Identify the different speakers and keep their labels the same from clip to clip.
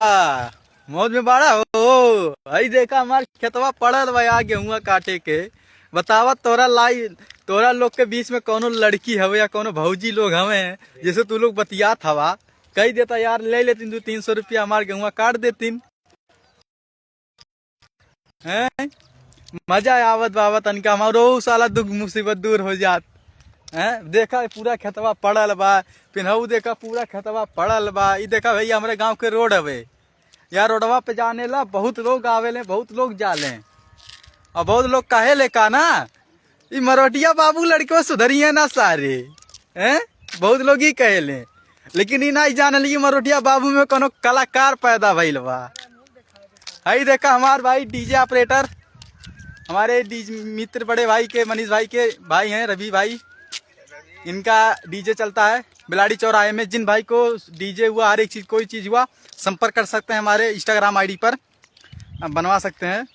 Speaker 1: मौज में बाड़ा हो। हई देखा हमार खेतवा पड़ल बा यहाँ गेहुआ काटे के। बतावा तोरा लाई तोरा लोग के बीच में कोनो लड़की हवे या कोनो भौजी लोग हवे जैसे तू लोग बतियात हवा, कही देता यार ले लेतीन 200-300 रुपया हमार गेहुआ काट देतीन। हैं, मजा आवत बाबा तनिका हमारो साला दुख मुसीबत दूर हो जात। हैं, देखा पूरा खेतवा पड़ल बा, पिन्हऊ देखा पूरा खेतवा पड़ल बा। ई देखा भैया हमारे गांव के रोड हवे, यार रोडवा पे जाने ला बहुत लोग आवेले, बहुत लोग जाले और बहुत लोग कहे ले का ना ई मरोटिया बाबू लड़के सुधरिए ना सारे। हैं, बहुत लोग ही कहेले, लेकिन ई नहीं जानल कि मरोटिया बाबू में कोनो कलाकार पैदा भइल बा। हई देखा हमार भाई डीजे ऑपरेटर, हमारे डीजे मित्र बड़े भाई के मनीष भाई के भाई हैं रवि भाई, इनका डीजे चलता है बिलाड़ी चौराहे में। जिन भाई को डीजे हुआ हर एक चीज कोई चीज हुआ संपर्क कर सकते हैं हमारे इंस्टाग्राम आईडी पर, आप बनवा सकते हैं।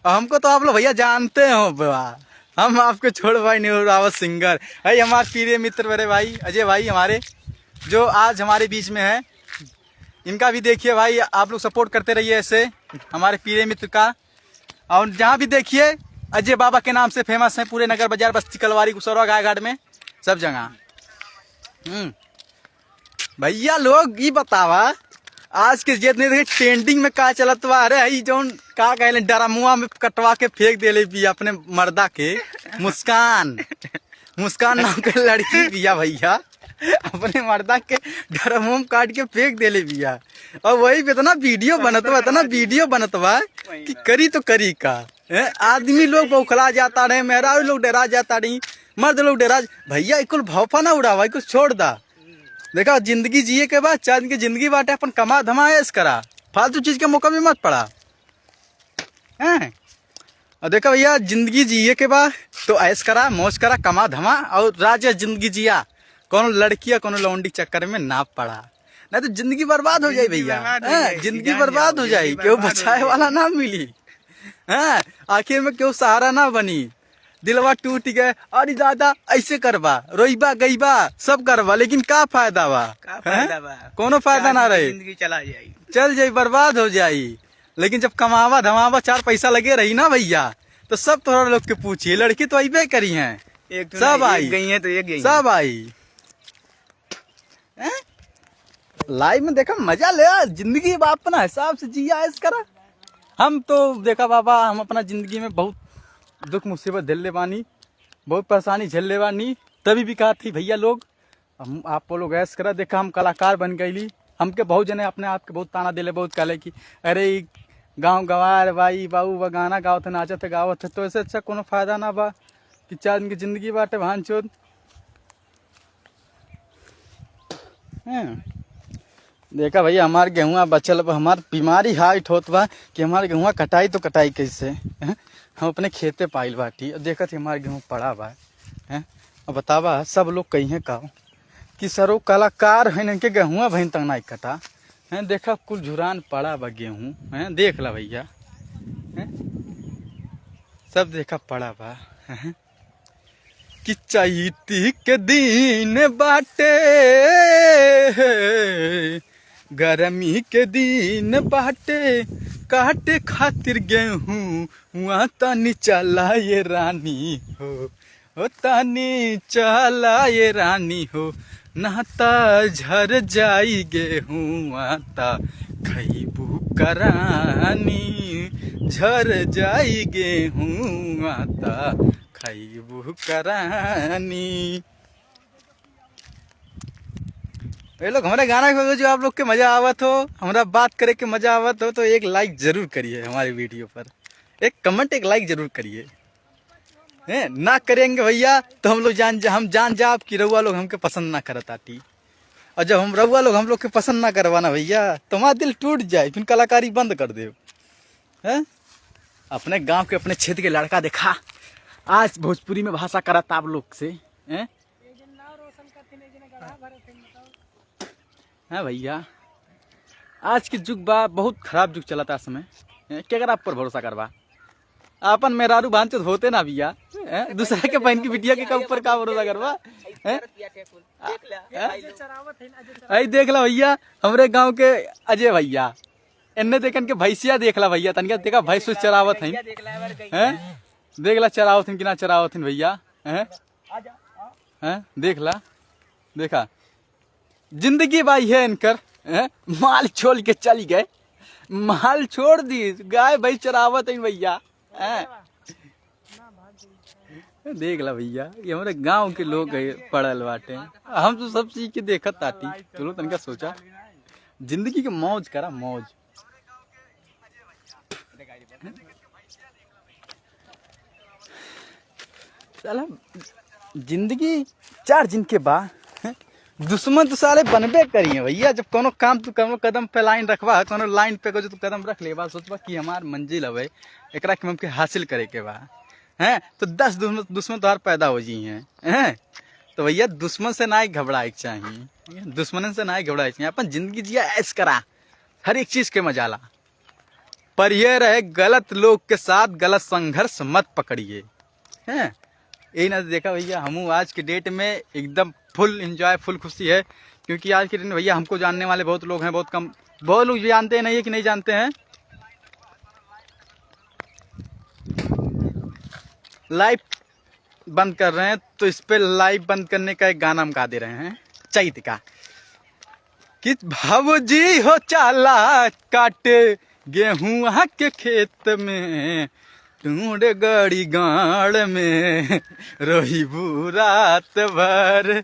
Speaker 1: और हमको तो आप लोग भैया जानते हो बा, हम आपको छोड़ भाई नहीं रावत सिंगर भाई हमारे प्रिय मित्र बड़े भाई अजय भाई हमारे जो आज हमारे बीच में है, इनका भी देखिए भाई आप लोग सपोर्ट करते रहिए ऐसे हमारे प्रिय मित्र का। और जहाँ भी देखिए अजय बाबा के नाम से फेमस है पूरे नगर बाजार बस्ती कलवारी कुसौरा गायघाट में सब जगह। भैया लोग ये बतावा आज के जितने देखे ट्रेंडिंग में का चलत बा, अरे हई जौन का कहले डरामुआ में कटवा के फेंक देले बिया अपने मर्दा के, मुस्कान मुस्कान नाम के लड़की बिया भैया अपने मर्दा के डरामुआ में काट के फेंक देले बिया। और वही पे इतना वीडियो बनत बा, इतना वीडियो बनत बा कि करी तो करी का। हैं? आदमी लोग बौखला जाता रहे, मेहरारू लोग डरा जाता रही, मर्द लोग डरा। भैया कुल भौफा ना उड़ावा, कुछ छोड़ दा। देखा जिंदगी जिए के बाद चार दिन की जिंदगी बाटे, अपन कमा धमा ऐश करा, फालतू चीज के मौका भी मत पड़ा। हैं? और देखा भैया जिंदगी जिए के बाद तो ऐश करा, मौज करा, कमा धमा और राजा जिंदगी जिया, कोनो लड़की या कोनो लौंडी चक्कर में ना पड़ा, नहीं तो जिंदगी बर्बाद हो जाए
Speaker 2: जिंदगी
Speaker 1: भैया।
Speaker 2: बर्बाद हो
Speaker 1: हैं?
Speaker 2: जाएगी,
Speaker 1: जिंदगी
Speaker 2: जान
Speaker 1: बर्बाद
Speaker 2: जाओ,
Speaker 1: हो जाए,
Speaker 2: जिंदगी
Speaker 1: केहू
Speaker 2: बर्बाद हो
Speaker 1: बचाए
Speaker 2: जाएगी।
Speaker 1: वाला ना मिली। हैं, आखिर में केहू सहारा ना बनी, दिलवा टूट गए, अरे दादा ऐसे करबा, रोइबा गईबा सब करबा, लेकिन का फायदा बा?
Speaker 2: का
Speaker 1: हैं?
Speaker 2: फायदा बा?
Speaker 1: कोनो फायदा ना रहे,
Speaker 2: जिंदगी चला जाई,
Speaker 1: चल जाई, बर्बाद हो जाई। लेकिन जब कमावा धमावा चार पैसा लगे रही ना भैया, तो सब तोहरा लोग के पूछी, लड़की तो अबे करी है,
Speaker 2: एक तो
Speaker 1: सब
Speaker 2: नहीं,
Speaker 1: आई।
Speaker 2: एक गई है तो एक गई है।
Speaker 1: सब आई। हैं? लाइव में देखा मजा ले, जिंदगी बाप अपना हिसाब से जिया ऐस करा। हम तो देखा बाबा, हम अपना जिंदगी में बहुत दुख मुसीबत झेल ले बानी, बहुत परेशानी झेल ले बानी, तभी भी कहा थी भैया लोग हम आप लोग ऐस करा। देखा हम कलाकार बन गईली, हमके बहुत जने अपने आप के बहुत ताना दिले, बहुत कहले कि अरे ई गाँव गंवार भाई बाबू बा गाना गावत नाचत गावत, तो ऐसे अच्छा कोनो फायदा ना बा कि चार दिन की जिंदगी बाटे भान चोद। हैं, देखा भैया हमार गेहुआ बचल बा, हमार बीमारी हाइट होत बा कि हमार गेहुआ कटाई तो कटाई कैसे। हैं, हम अपने खेते पाइल बाटी और देखत ही हमार गेहूँ पड़ा बा। हैं, अब बतावा सब लोग कहिए का कि सरो कलाकार हैं इनके गेहुआ भइन तक नहीं कटा। हैं, देखा कुल झुरान पड़ा बा गेहूँ। हैं, देख ला भैया। हैं, सब देखा पड़ा बा। हैं, कि चैती के दिन बाटे, गर्मी के दिन बाटे, काटे खातिर गेहूं वहाँ तनी चला ये रानी हो, ओ तनी चला ये रानी हो, नाता झर जाई गेहूं ता खैबू करानी, झर जाई गेहूं ता खैबू करानी। ये लोग हमारे गाना के जो आप लोग के मजा आवत हो, हमारा बात करे के मजा आवत हो, तो एक लाइक जरूर करिए हमारे वीडियो पर, एक कमेंट एक लाइक जरूर करिए। हैं, ना करेंगे भैया तो हम लोग जान जा, हम जान जा कि रउआ लोग हमके पसंद ना करत आती, और जब हम रउआ लोग हम लोग के पसंद ना करवाना भैया तो हमारा दिल टूट जाए, फिर कलाकारी बंद कर दे। हैं, अपने गांव के अपने क्षेत्र के लड़का देखा आज भोजपुरी में भाषा करत आप लोग से। हैं हाँ भैया आज के जुग बा बहुत खराब जुग चलता है समय। हैं, केकरा आप पर भरोसा करबा, अपन मेहरारू भांचो होते ना भैया, हैं? दूसरा के बहन की बिटिया के का ऊपर का भरोसा करबा। हैं? आई देख ला भैया, हमरे गांव के अजय भैया एन्ने देखन के भैंसिया देख ला भैया, तनिका देखा भैंस उस चरावत हईन। हैं, देख ला चरावत हईन कि ना चरावत हईन भैया। हैं हैं, देख ला, देखा जिंदगी बाई है इनकर। हैं, माल छोड़ के चली गए, माल छोड़ दी, गाय भैंस चरावत हईन भैया। हैं, देख ला भैया, ये हमारे गांव के लोग है, पढ़ल बाटे। हम तो सब चीज के देखत ताटी। चलो तनिका सोचा जिंदगी के मौज करा मौज। साला जिंदगी 4 दिन के बाद दुश्मन तो साले बनबे करिए भैया। जब कोनो काम तू कोनो कदम पे लाइन रखबा, कोनो लाइन पे जो तू कदम रख लेबा, सोचबा कि हमार मंजिल हवे, एकरा के हमके हासिल करे के बा, हैं, तो 10 दुश्मन तोहार पैदा हो जी हैं, हैं। तो भैया दुश्मन से ना ही घबराए के चाहिए, दुश्मनन से ना ही घबराए के चाहिए। अपन जिंदगी जिया ऐश करा, हर एक चीज के मजा ला, पर ये रहे गलत लोग के साथ गलत संघर्ष मत पकड़िए, हैं। यही ना देखा भैया, हमू आज के डेट में एकदम फुल एंजॉय, फुल खुशी है, क्योंकि आज के डेट में भैया हमको जानने वाले बहुत लोग हैं, बहुत कम, बहुत लोग जानते नहीं है कि नहीं जानते हैं। लाइव बंद कर रहे हैं तो इस पे लाइव बंद करने का एक गाना हम गा दे रहे हैं चैत का, कि भाऊजी हो चाला काटे गेहूं के खेत में, ढूंढ गड़ी गाड़ में रोही रात भर।